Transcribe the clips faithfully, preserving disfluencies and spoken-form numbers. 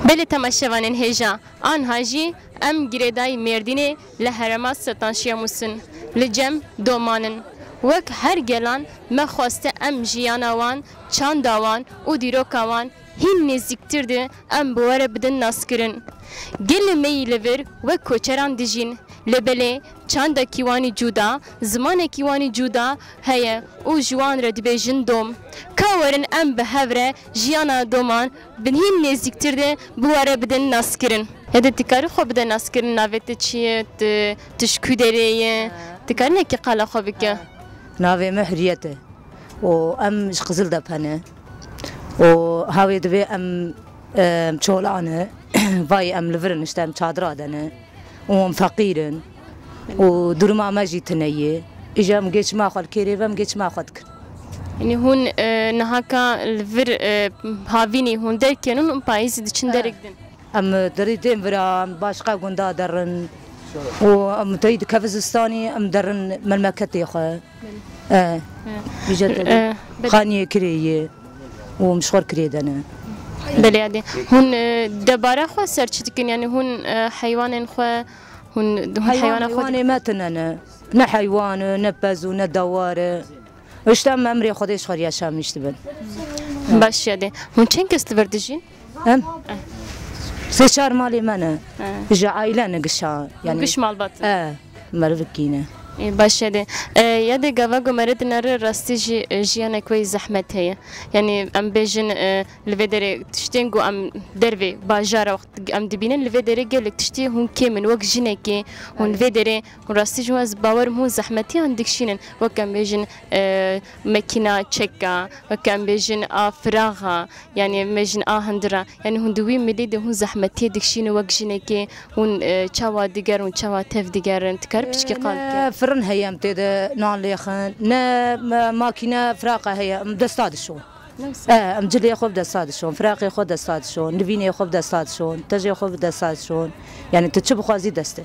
Belê temaşevanên hêja, anha jî em girêdayî Mêrdînê li herêma Sultan Şêmûs in, li cem doman in. Wek her gelan me xweste em jiyana wan, çanda wan û dîroka wan hîn nêzîktir de em bi we re bidin naskirin. Gelê me yî li vir wek koçeran dijîn, lê belê çandekî wan î cuda, zimanekî wan î cuda heye û ji wan re dibêjin dom. Ka werin em bi hev re jiyana doman bi hîn nêzîktir de bi we re bidin naskirin. Hede tu karî xwe bide naskirin, navê te çi ye, tu, tu ji ku derê ye? Tu karî nekî qala xwe bike? Navê me Huriyet e. û em ji Qizildepe ne. Û hawê divê em, em, çolan e. Vay em li vir in, işte em çadira de ne. Û em feqîr in. Û duruma me jî tune ye. Îja em gê çima xwe li kêrê ve em gê çima xwe dikin. Yanî hûn, e, nihaka li vir, e, havînî hûn derkênin û payîzî diçin derek din. Em derî tên vira, em başqa gunda derin. Û em tey dikeve zistanî, em derin memleketê xwe. E, He. Vîje te E, be- Xaniyê kirê ye. Û em ji xwe kirê de ne. Belê, yadê. Hûn, e, debara xwe ser çi dikin? Yanî hûn, e, heywanên xwe, hûn, hûn Heywan, heywana xwe heywanê me tune ne. Ne heywan e, ne pez û ne dewar e. Îşte em emrê Xwedê ji xwe re yaşamîş dibin. Baş ya dê. Hûn çend kes li vir dijîn? Em? Sê çar malê me ne. He. Ji aile ne gişa. Yani, Giş malbat. E, merivkî ne. Ê, baş ya dê. E, ya dê gava ku mere dinere rastî jî, e, jiyanek wê zehmet heye. Yani em bêjin, e, li vê derê tiştên ku em dervê bajara wext em dibînin, li vê derê gelek tiştî hûn kêm in. Wek jinekê hûn li vê derê hûn rastî ji wan ez bawer im hûn zehmetiyan dikşînin. Wek em bêjin, e, mekîna çeka, wek em bêjin a firaxa, yanî em bêjin a hindira. Yanî hûn di wî milî de hûn zehmetiyê dikşînin wek jinekê, hûn, e, çawa digerin, hûn çawa tev digerin? Dikarî piçkî qal bike? Ne firin heye em tê de nan lêxin, ne ma-, makîne firaqa heye, em desta dişon. E, em cilê xwe bi desta dişon, firaqê xwe desta dişon, nivînê xwe bi desta dişon, tejê xwe bi desta dişon. Yani tu çi bixwazî dest e.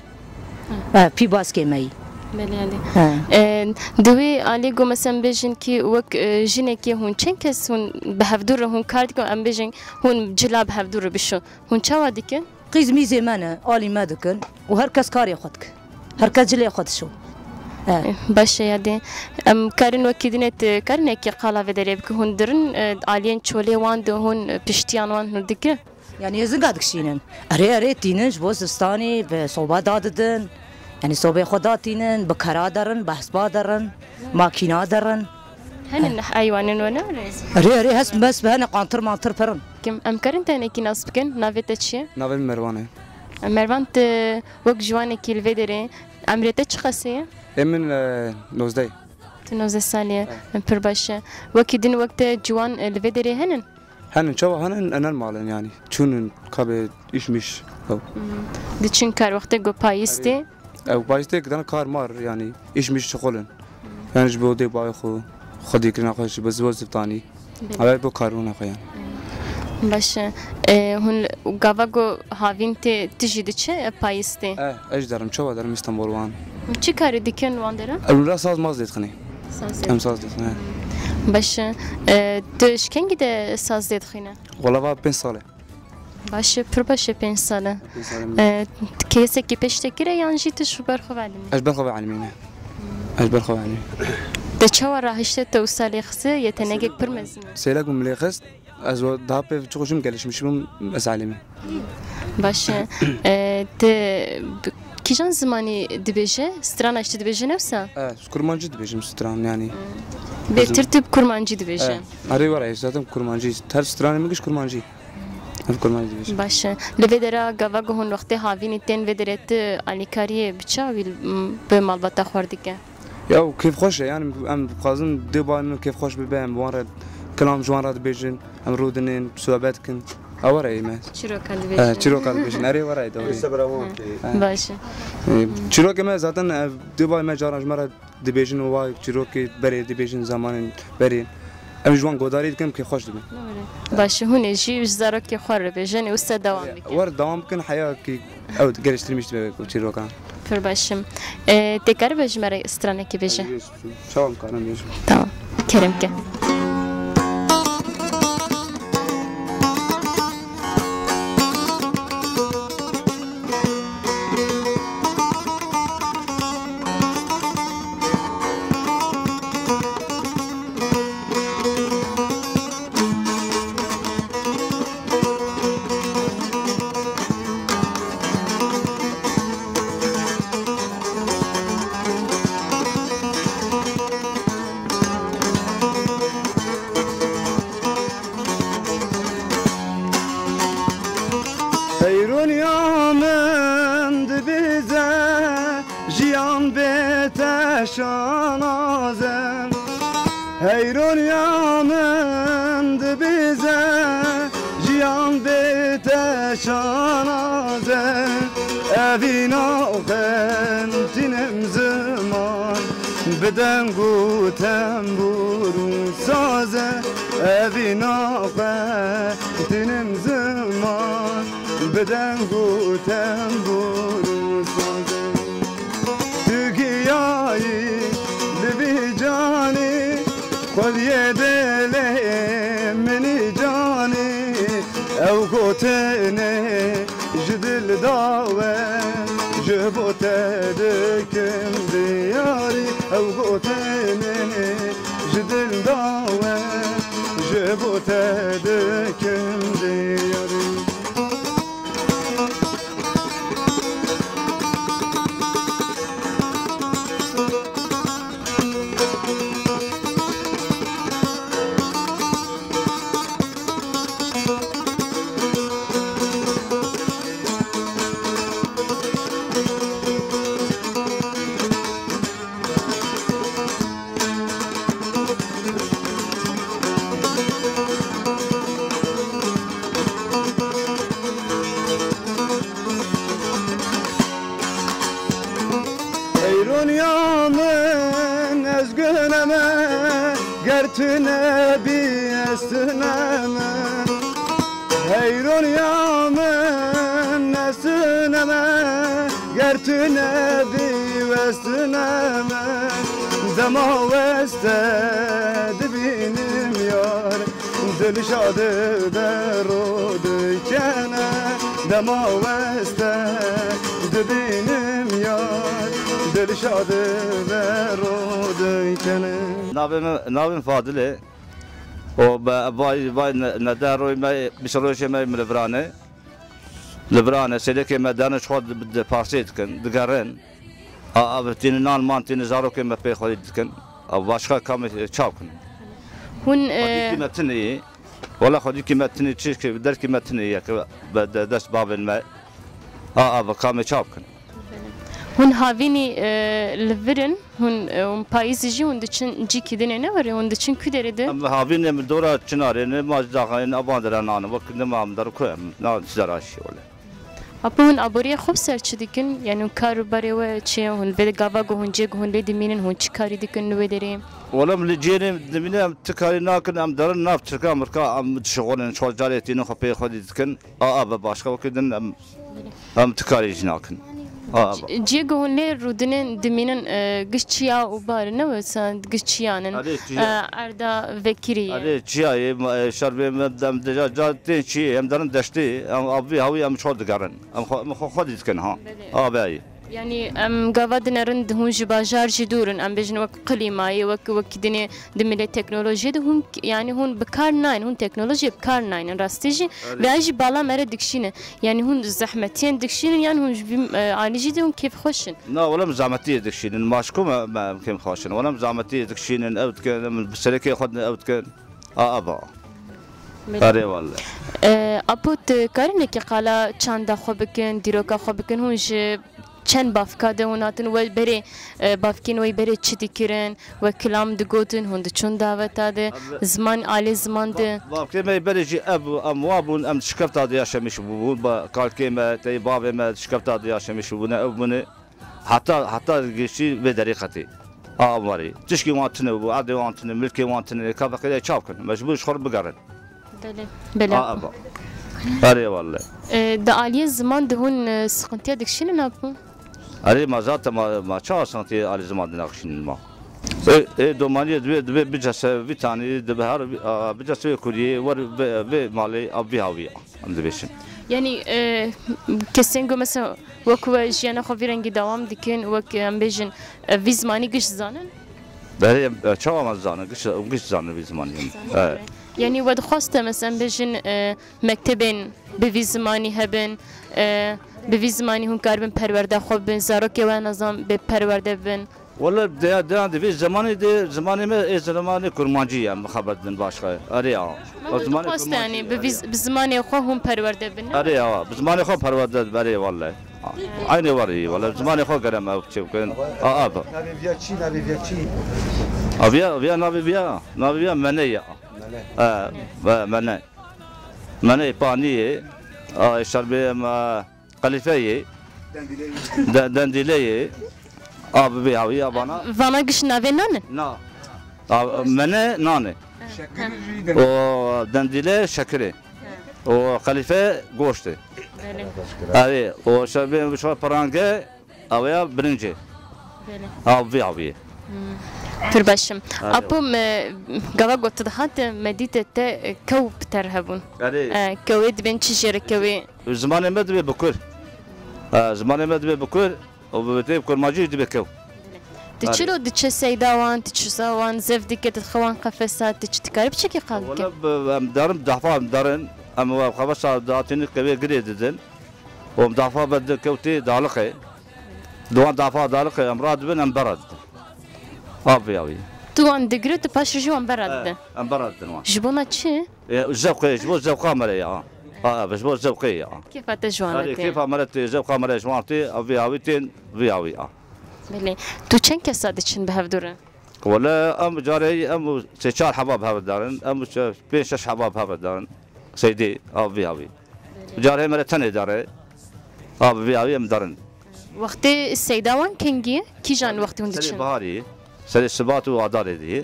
E, pîbaskê me yî. Belê, belê. He. E, di wî alî ku mesela em bêjin kî wek, e, jinekê hûn çend kes hûn bi hevdû re hûn kar dikin, em bêjin hûn cila bi hevdû re bişo. Hûn çawa dikin? Qîz mîzê me ne, alî me dikin û her kes karê xwe dike. Her kes cilê xwe dişo. He. Eh, baş e, yadê. Em karin wekî dinê tu karin ekî qala vê derê bike hûn dirin, eh, aliyên çolê wan de hûn, eh, piştiyan wan hûn dike? Yani ez zinga dikişînim. Erê, erê tînin ji bo zivistanê bi soba dadidin. Yani sobê xwe datînin, bi kera derin, bi hesba derin, makîna derin. Henin heywanên we ne rêz? Erê, erê, hesp, mesp hene, qantir mantir pirin. Kim, em karin te hinekî nas bikin, navê te çi ye? Navê min Merwan e. Mervan, tu wek ciwanekî li vê derê, emrê te çi qasê ye? Ê min, e, nozdeh. Tu nozdeh salî ye. Pir baş e. Wekî din wek te ciwan, e, li vê derê henin? Henin, çawa henin, enen malin yani. Çûnin kabê îş miş. Ew. Diçin kar wextê ku payîz tê? Ew payîz tê, dana kar mar yani. Îş miş şixulin. Yani ji bo dê bavê xwe, xwedî kirina xwe ji bo zivo ziftanî. Belê. Ew bo karûna xwe yani. Baş e. E, hûn gava ku havîn tê tu jî diçe, e, payîz tê? E, ez jî derim, çawa derim Îstanbul wan. Hûn çi karî dikin wan derin? Ew ra saz maz dêdixinê. Saz dêdixin. Em saz dêdixin, he. Baş e. E, tu ji kengî de saz dêdixîne? Wala va pênc sal e. Baş e, pir baş e, pênc sal e. Pênc sal e. E, kesekî pêş te kire yan jî tu ji ber xwe ve elimî? Ez ber xwe ve elimî ne. Ez ber xwe ve elimî. Te çawa rahişte te wisa lê xise, yetenegek pir mezin e? Sêlek bûm lê xist. Ez o daha pê çi xweşim gelişmiş bûm, ez alimî. Baş e. E, te bi kîjan zimanî dibêje? Strana ji dibêje ne wisa? E, kurmancî dibêjim stran yani. Bêtir tu bi kurmancî dibêje? E, erê were, zaten kurmancî. Her stranê min giş kurmancî. Ev kurmancî dibêje. Baş e. Li vê dera gava ku hûn wextê havînî tên vê derê tu alîkariyê bi çawa wî, m, bi malbata xwe re dike? Ya, û kêfxweş e, yani em dixwazin dê bavê min kêfxweş bibe, em bi wan re kilam ji wan re dibêjin, em rûdinin, sohbet dikin. Ew re me. Çîroka dibêjin. Eh, çîroka dibêjin. Erê were dewrê. Ê, sebra wan tê. Baş e. Ê, çîrokê me zaten, ev dê bavê me caran ji me re dibêjin û wa çîrokê berê dibêjin, zamanên berê. Em ji wan godarî dikin, kêfxweş dibin. Baş e, hûn ê jî ji zarokê xwe re bêjin û wisa dewam bikin. Wer dewam bikin, heya ki ew geliştirmiş dibe ku çîrokan. Pir baş im. E, tê karibe ji me re stranekê bêje? Çawa em karin bêjin? Tamam. Kerem ke. Ronya min dibîze jiyan bê te şanaze. Hey ronya min dibîze jiyan bê te şanaze. Evîna qentînim ziman bi deng û tembûr û saze. Evîna qentînim ziman bi deng û tembûr û sazê. Tu giyayî li vî canî, xwediyê dilê minî canî. Ew gotinê ji dil dawe, ji bo te dikim diyarî. Ew gotinê ji dil dawe, ji bo te dikim diyarî. Heyronya min ez gune me, ger tu nebî ez tune me. Heyronya min ez tune me, ger tu nebî ez tune me. Dema weste dibînim yar, dil şadi dero dikene. Dema weste dibînim yar, dil şadi dero dikene. Navê me, navê min Fadil e. O be, vay, vay ne, ne de roy me, bîst rojê me li vir e. Li vir e, sêlekê me dene ji xwe di, di parsê dikin, digerin. A, a, tînin nan man, tînin zarokên me pê xwedî dikin. A, başka kamê çav kin. Hûn, Xwedî e, kî me tinê yê. Wala xwedî kî me tinê çi ki, derkî me tinê ye ki be de, dest bavên me. A, a, be kamê çav kin. Hûn havînî, e, li vir in, hûn, e, hûn payîzî jî hûn diçin cîkî dinê ne werê, hûn diçin ku derê de? Em havînê min dora çinarê ne, ma daxayên avan dere nan, wek ne ma em der ku em, nan çi dera şî wele. Apo hûn aboriyê xwe bi ser çi dikin? Yani hûn kar û barê we çi ye? Hûn vê gava ku hûn cê ku hûn lê dimînin, hûn çi karî dikin li wê derê? Wele em li cêrê dimînin, em ti karî nakin, em derin nav tirka mirka, em dişixulin, çol carê tînin xwe pê xwedî dikin. A, a, be başka wekî din em, em ti karî jî nakin. A, a, be. Ciyê ku hûn lê rûdinin dimînin, e, giş çiya û bar ne wesa giş çiyanin. Erê, çiya. E, erda vekirî ye. Erê, çiyayê, ma, e, şerbê me dem deja ca tên çiyê, em derin deştê, em avî hawî em çor digerin. Em xwe, em xwe xwedî dikin ha. Belê. A, be. Yani em gava dinerin hûn ji bajar jî dûr in, em bêjin wek klîmayê, wek, wek dinê Di milê teknolojiyê de hûn, yani hûn bi kar nayên, hûn teknolojiyê bi kar nayên, rastî jî. Erê. Vêya jî bala me re dikşîne. Yani hûn zehmetiyên dikşînin, yan hûn ji vî, e, alî jî de hûn kêfxweş in? Na, wele em zehmetiyê dikşînin. Ma ji ku me, me em kêfxweş in? Wele em zehmetiyê dikşînin, ew dikin, em bi serekê xwe din ew dikin. A, a, ba. Belê. Erê wele. E, Apo, tu karî nekî qala çanda xwe bikin, dîroka xwe bikin, hûn ji Çend bavka de hûn hatin we berê, e, bavkên we berê çi dikirin, we kilam digotin, hûn diçûn daveta de, ziman, alê ziman de? Bavkê me berê jî ev, em wa bûn, em şikefta de yaşamış bûbûn, ba kalkê me, tey bavê me şikefta de yaşamış bûne, ew bûne. Heta, heta giştî vê derê qetê. A, em warê. Tişkî wan tune bû, erdê wan tune, milkê wan tune, ka feqîrê çav kin. Mecbûr ji xwe re bigerin. Belê. Belê. A, eva. Erê welle. E, di aliyê ziman de hûn, e, sıkıntıya dikişînin, Apo? Erê, ma zaten ma, ma çawa sıkıntı aliyê ziman de nakişînin ma? E, e, domaniyê divê, divê bicese vî tanî, divê her, a, bicese vê kuriyê, wer vê, vê malê, a, vî hawî, em dibêjin. Yani, e, kesên ku mesela wek we jiyana xwe vî rengî dewam dikin, wek em bêjin, e, vî zimanî giş zanin? Belê, e, çawa me zanin, giş, giş zanin vî zimanî. Zanin, evet. Yani we dixwaste mesela em bêjin, e, mektebên bi vî zimanî hebin, e, bi vî zimanî hûn karibin perwerde xwe bibin, zarokê we nizam bê perwerde bibin. Wele deya deyan di vî zimanê de, zimanê me ê zimanê kurmancî ye, em xeber didin başqa. Erê ya. O zimanê kurmancî ye, erê ya. Bi zimanê xwe hûn perwerde bin? Erê ya, bi zimanê xwe perwerde dibin, erê wele. Eynê werî, wele bi zimanê xwe gerem ew çê bikin. A, a, bi. Navê viya çi, navê viya çi? A, viya, viya navê viya, navê viya Mene ye. Mene. E, e, Mene. Mene panî ye. A, şerbê em, e, Qelîfe yê. De-, dendîle yê. A, bi vî hawî ya vana. Vana giş navê nan e? Na. A, Mene nan e. Şekir jî. O dendîle şekir e. O qelîfe goşt e. Belê. Erê, o şerbê şo perange, ew ya birinc e. Belê. A, bi vî hawî ye. Hmm. Pir baş im. Erê. Apo me, gava got tu dihate, me dîte te, e, kew bi ter hebûn. Erê. E, kewê dibên çi jê re kewê? Zimanê me dibe bikur. E, zimanê me dibe bikur. Û bi tê kurmancî dibe kew. Tu çilo diçe seyda wan, tu çiza wan, zev dike, tu dixe wan qefesa, tu çi dikarî biçekî qal bike? Wele bi, em derin, dehfa em derin, em we qefesa datînin kewê girê didin. Û em dehfa be di kewtê daliqê. Di wan dehfa daliqê em radibin, em bera didin. A, vî hawî. Tu wan digirî, tu paş jî wan bera didin. Em bera didin wan. Ji bona çi? E, zewqê, ji bo zewqa me re ya. Ha, ji bo zewqê ya. Kêfa te ji wan re tê. Erê, kêfa me re tê, zewqa me re ji wan tê, a, vî hawî tên, vî hawî a. Belê. Tu çend kesa diçin bi hev dû re? Wele em carê em sê çar heba bi hev derin, em çe-, pênc şeş heba bi hev derin. Seydê, a, vî hawî. Carê me re tenê dere. A, bi vî hawî em derin. Wextê seyda wan kengî ye? Kîjan wextê hûn diçin? Serê biharî, serê sibat û adarê dî.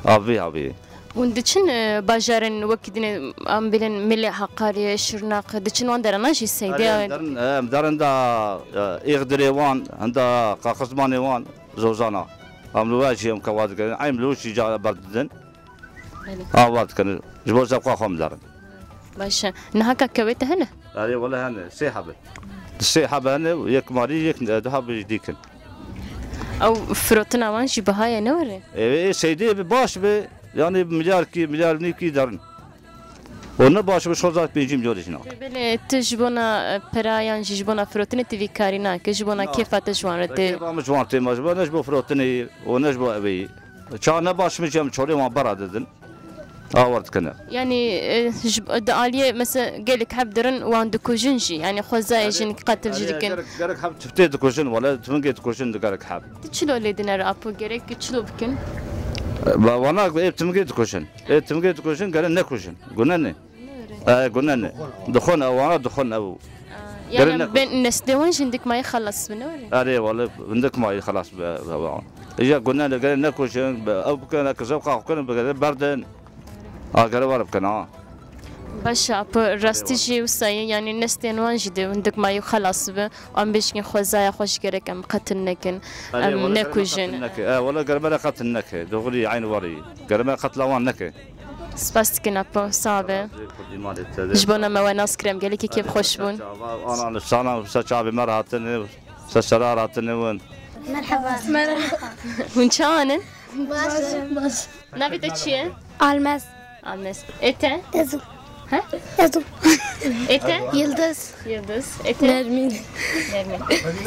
A, vî hawî. Hûn diçin, e, bajarên wekî dinê, em bilên Milê Heqarê, Şirnaq, diçin wan derana jî seyda? Erê, em derin, e, em derin da, e, Îxdirê wan, henda Qaqizmanê wan, Zozana. Em li we jî em kewa dikirin. Eym li we jî ca berdidin. Belê. Ava dikin. Ji bo zewqa xwe em derin. Baş e. Niha ka kewê te hene? Erê, wele hene. Sê hebe. Sê hebe hene, yek marî, yek, e, du hebe jî dîkin. Ew firotina wan jî biha ye, ne were? Ê, ê, seydê bi baş be, yanî milyarkî, milyar nîvkî derin. Û ne baş be, şoza pêncî milyonê jî nake. Belê, tu ji bona, e, pera yan jî ji bona firotinê tu vî karî nake, ji bona kêfa te ji wan re tê. Kêfa min ji wan tê, ma ji bo, ne ji bo firotinê û ne ji bo evê. Ça ne baş min jî em çolê wan bera didin. Awar dikene. Yanî, e, ji, di aliyê mesela gelek heb dirin wan dikujin jî. Yanî xwezayê jî qetil jî dikin. Gerek, gerek heb tiftê dikujin, wele tivingê dikujin di gerek heb. Tu çilo lê dinere apo, gerek çilo bikin? Ba, wana ê tivingê dikujin. Ê tivingê dikujin, gerek nekujin. Gune ne? E, gune ne? Dixwin ew, wana dixwin ew. Yanî gerek ne-, bên neslê wan jî hindik mayî xelas bin, ne were? Erê, wele hindik mayî xelas bi, bi, bi. Îja gune ne, gerek nekujin, bi, ew bikin, eke zewqa xwe kirin, bi, gerek berdin. A, gerek wer bikin, ha. Baş e, apo, rastî jî wisa ye, yanî neslên wan jî dê hindik mayî xelas bi. Em bêjin xwezaya xwe jî gerek em qetil nekin, em nekujin. Erê, wele gerek me qetil neke. E, wele gerek me qetil neke. Doğru, eyn warî. Gerek me qetla wan neke. Spas dikin apo, sax be. Ji bona me we nas kir, em gelekî kêfxweş bûn. Ana li sana, wisa çavê me re hatine, wisa sera re hatine win. Merhaba. Merhaba. Hûn çawa ne? Baş. Baş. Navê te çi ye? Almez. Almez. Ê te? Ezo. He? Ezo. Ê te? Yıldız. Yıldız. Ê te? Nermin. Nermin.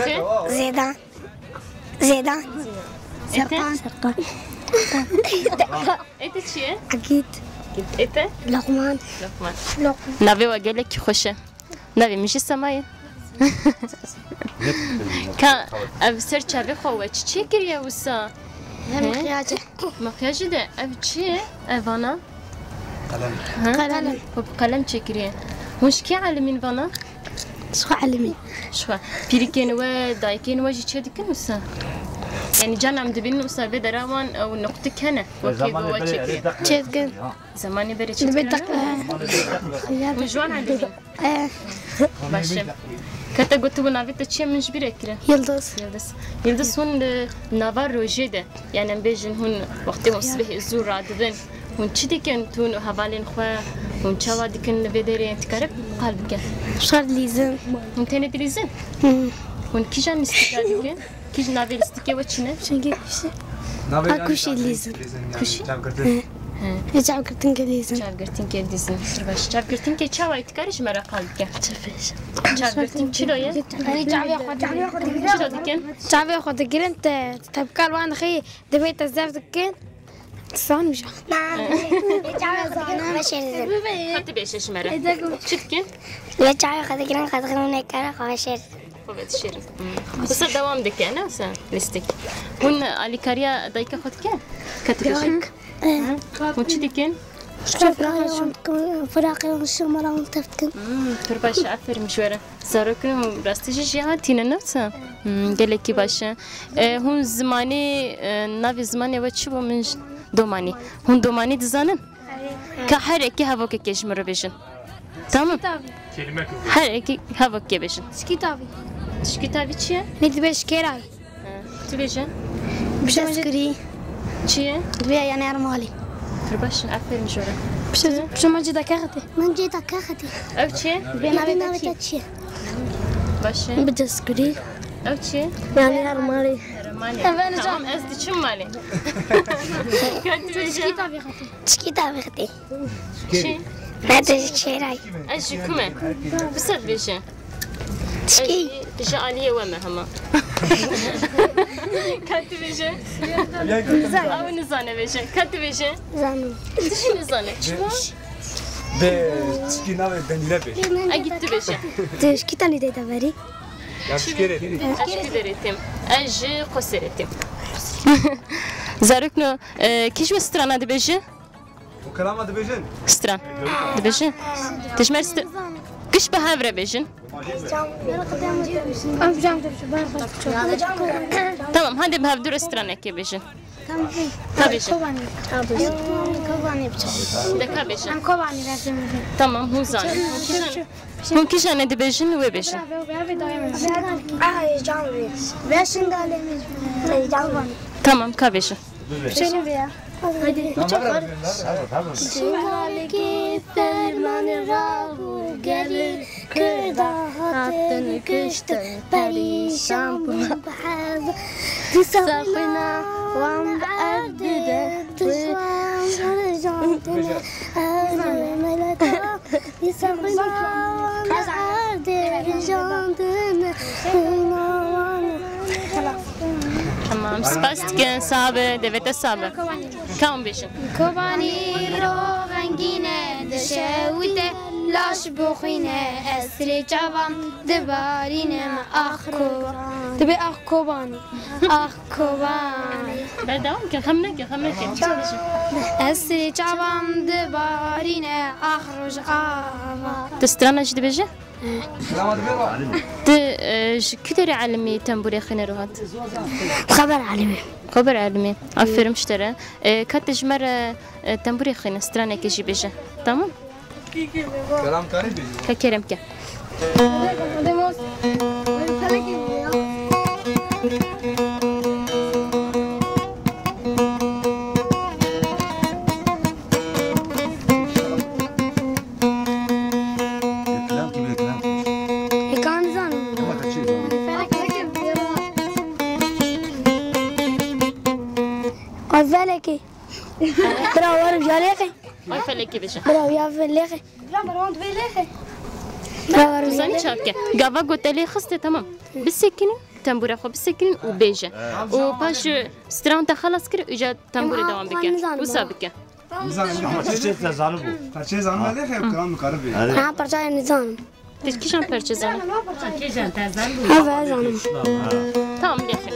Te? Zêdan. Zêdan. Ê te? Serkan. Serkan. Ê te çi ye? Akît. Ê te? Lokman. Lokman. Lokman. Navê we gelekî xweş e. Navê min jî Sema ye. Ka ev ser çavê xwe we çi çêkiriye wisa? He? Makyaj. Makyajê de ev çi ye? Ev vana? Qelem. Ha? Qelem. Xwe bi qelem çêkiriye. Hûn ji kê elimîn vana? Ji xwe elimîn. Ji xwe. Pîrikên we, dayikên we jî çê dikin wisa? Yanî can em dibînin wisa vê dera wan ew nuqtik hene. Wekî go we çêkiriye. Çê dikin. Zemanê berê çi dikirana? Hûn ji wan re dibîn? Eh. Baş e. Ka te gotibû navê te çi ye, min ji bîr kire? Yıldız. Yıldız. Yıldız, hûn li nava rojê de, yani em bêjin hûn wextê hûn sibehê zû radibin, hûn çi dikin, tu û hevalên xwe, hûn çawa dikin li vê derê, tu kare qal bike? Şar dilîzin. Hûn tenê dilîzin? Hı. Hûn kîjan lîstika dikin? Kîj navê lîstikê we çi ne? Çengê kuşî. Navê A, yani kuşî çavkirî, lîzin. Lîzin yani. Kuşî? Çavkirtin. Hı. He. Ê çavgirtinkê dîzin. Çavgirtinkê dîzin. Pir baş. Çavgirtinkê çawa ye, tu karî ji me re qal bike? Çavgirtink çilo ye? Çavê xwe digirin. Çilo dikin? Çavê xwe digirin, te, te bi kal wan dixî, divê te zef dikin. Zanî jî. Ka tu bêje ji me re. Çi dikin? Wê çavê xwe digirin, xwe digirin, nêkare xwe veşêrin. Xwe vedişêrin. Hmm. Wisa dewam dike, ne wisa lîstik. Hûn alîkariya dayika xwe dikin? Ka tu bêje. Hûn çi dikin? Firaqê wan dikin, firaqê wan şemara wan tev dikin. Hmm, pir baş, aferin ji we re. Zarokên hûn rastî jî jêhatî ne, ne wisa? Hmm, gelekî baş e. E, hûn zimanî, e, navê zimanê we çi bû? Min j-, domanî. Hûn domanî dizanin? Ka her ekî hevokekê ji min re bêjin. Tamam. Her ekî hevokekê bêjin. Tişkî tavî. Tişkî tavî çi ye? Nê dibê şikêra ye. He. Tu bêje. Bişemecî. Çi ye? Dibê yanê her malê. Pir baş in, aferin ji we re. Bişemecî dake xetê. Min cê dake xetê. Ev çi ye? Dibê navê te çi ye? Baş e. Bi destgirî. Ev çi ye? Yanê her malê. Her malê. Ev ne. Tamam, ez diçim malê. Ka tu bêje. Çikî tavî xetê. Çi? Hadi çêray. Ez ji ku me? Wisa dibêje. Çi? Ez jî ji aliyê we me hema. Ka tu bêje. Ew nizane bêje. Ka tu bêje. Zanim. Tu jî nizane. Çima? De çikî navê Demîre bê. Egî tu bêje. Tu ji kî tenî dê te berî? Ya ji kê re tî? Ez ji kî derê têm. Ez ji Qoserê têm. Zarokno, e, kî ji we strana dibêje? Û kelama dibêjin? Stran. Dibêjin? Tijmer st-, giş bi hev re bêjin. Tamam, hadi bi hev du re stranekê bêjin. Ka bêjin. Kobanî. Kobanî biçim. De ka bêjin. Em Kobanî ve têm. Tamam, hûn zanin. Hûn kîjan, hûn kîjanê dibêjin, wê bêjin. Aha, can bê. Ve şingalê min. Can bê. Tamam, ka bêjin. Şingalekî fermanê rabû gelê Kurda hatin kuştin, perîşan bûn bi hez. Dîsa xwîna wan bi erdê de tiştan rijandine, erdê mileta. Dîsa xwîna wan bi erdê rijandine, xwîna wan. Tamam, spas dikin, sax be, devê te sax be. Ka hûn bêjin. Kobanî îro xengîn e, dişewite laş bixwîne, esrê çavan dibarîne, ax Kobanî. Dibê ax Kobanî. Ax Kobanî. Berdewam ke, xem neke, xem neke. Esrê çavan dibarîne, ax Rojava. Tu strana jî dibêje? Tu, e, ji kî derê elimî tembûrê xwîne re hat? Xeber elimî. Xeber elimî. Aferin ji te re. E, ka tu ji me re, e, tembûrê xwîne, stranekê jî bêje. Tamam? Kelam karî bêje. Ka kerem ke. Reklam kî bi reklam? Ê, ka nizanim. Ama te çi zanim? Ay felekê. Bira, werim ya lêxê. Ay felekê bêje. Bira, ya fe-, lêxê. Bira, bira, wan divê lêxê. Bira, werim ya lêxê. Tu zanî çav ke. Gava gote lê xiste, tamam. Bisekinin, tembûra xwe bisekinin û bêje. Û paş, e, stran te xelas kir, uca tembûrê dewam bike. Wisa bike. Nizanim. Ama çiçek te zanibû. Perçê zanibû lêxê, kiram mikaribî. Ha, perçayê nizanim. Tu kîjan perçe zanî? Kîjan te zanî? Ha, ez zanim. Tamam, lêxê.